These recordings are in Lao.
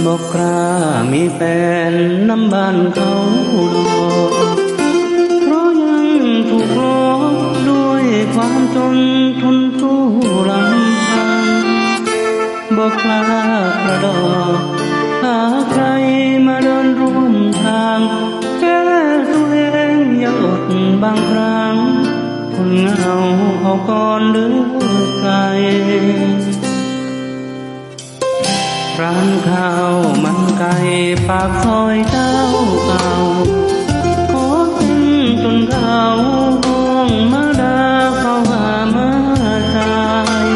ບໍ່ກ້າມີແຟນນຳບ້ານເຂົາດອກ ເພາະຍັງຖືກຫຼອກດ້ວຍຄວາມຈົນທົນສູ້ລຳພັງ. ບໍ່ກ້າກະດອກຫາໃຜມາເດີນຮ່ວມທາງ ແຕ່ຕົວເອງຍັງອົດບາງຄັ້ງ ທົນເຫງົາເອົາກ່ອນເດີໃຈ. ຮ້ານເຂົ້າມັນໄກ່ປາກຊອຍເຈົ້າເກົ່າ ຂໍເປັນຈົນເຂົາຮ້ອງມາດ່າເຂົ້າຫາມາຈ່າຍ.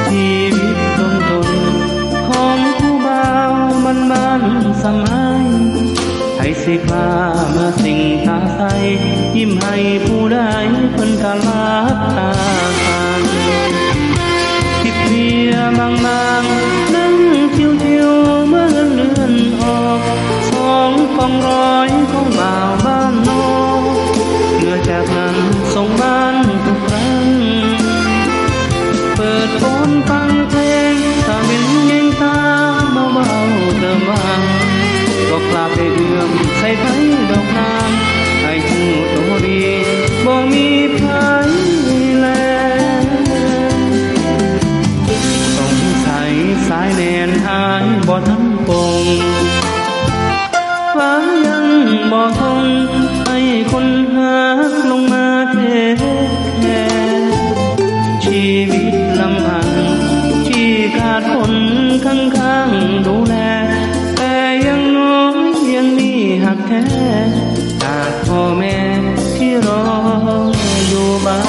ຊີວິດດົນທົນຂອງຜູ້ບ່າວບ້ານໆສະໄໝ ໃຜຊິກ້າມາສິງຕາໃສ ຍິ້ມໃຫ້ຜູ້ໃດເພິ່ນກະຫຼັບຕາສັ່ງ. ທິບເພຍບາງໆ ນັ່ງທິວໆ ເມືອເດືອນອອກ ສອງກອງຮ້ອຍຂອງບ່າວບ້ານນອກ ເມື່ອຈາກນັ້ນສົ່ງບ້ານທຸກຄັ້ງ ເປີດໂຟນຟັງເພງ ຕາເວັນແຍງຕາ ບໍ່ເວົ້າເຕີມຫວັງ ບໍ່ກ້າໄປເອື້ອມໃສ່ໃຜດອກນາງ ໃຫ້ຮູ້ໂຕດີ ບໍ່ມີໃຜແລ. ສົງໄສສາຍແໜ້ນອ້າຍບໍ່ທັນປົງ ຟ້າຍັງບໍ່ສົ່ງໃຫ້ຄົນຮັກລົງມາເທກແຄ ຊີວິດລຳພັງທີ່ຂາດຄົນຂ້າງໆດູແລ ແຕ່ຢ່າງໜ້ອຍຍັງມີຮັກແທ້ ຈາກພໍ່ແມ່ທີ່ລໍຢູ່ບ້າ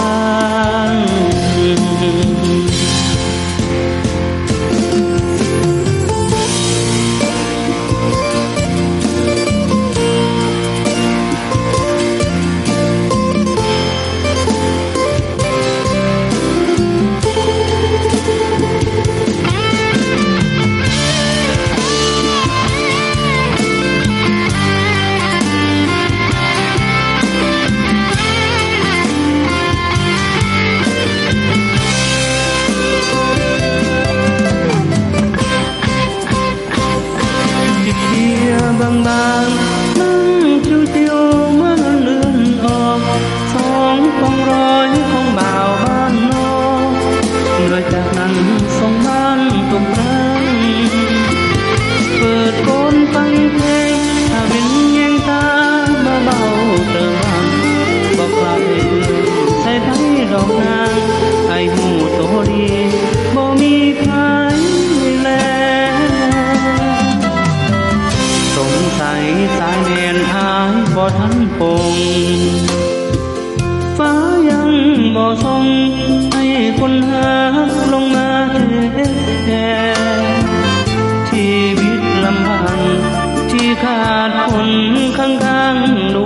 ນ. ເພຍບາງໆ ນັ່ງທິວໆ ເມືອເດືອນອອກ ສອງກອງຮ້ອຍຂອງບ່າວບ້ານນອກ ເມື່ອຈາກນັ້ນສົ່ງບ້ານຕົກຄ້າງ ເປີດໂຟນຟັງເພງ ຕາເວັນແຍງຕາ ບໍ່ເວົ້າເຕີມຫວັງ ບໍ່ກ້າເອື້ອມໃສ່ໃຜດອກນາງ ໃຫ້ຮູ້ໂຕດີ ບໍ່ມີໃຜແລ. ສົງໄສສາຍແໜ້ນອ້າຍບໍ່ທັນປົງ ຟ້າຍັງບໍ່ສົ່ງໃຫ້ຄົນຮັກລົງມາເທກແຄ ຊີວິດລຳພັງທີ່ຂາດຄົນຂ້າງໆດູ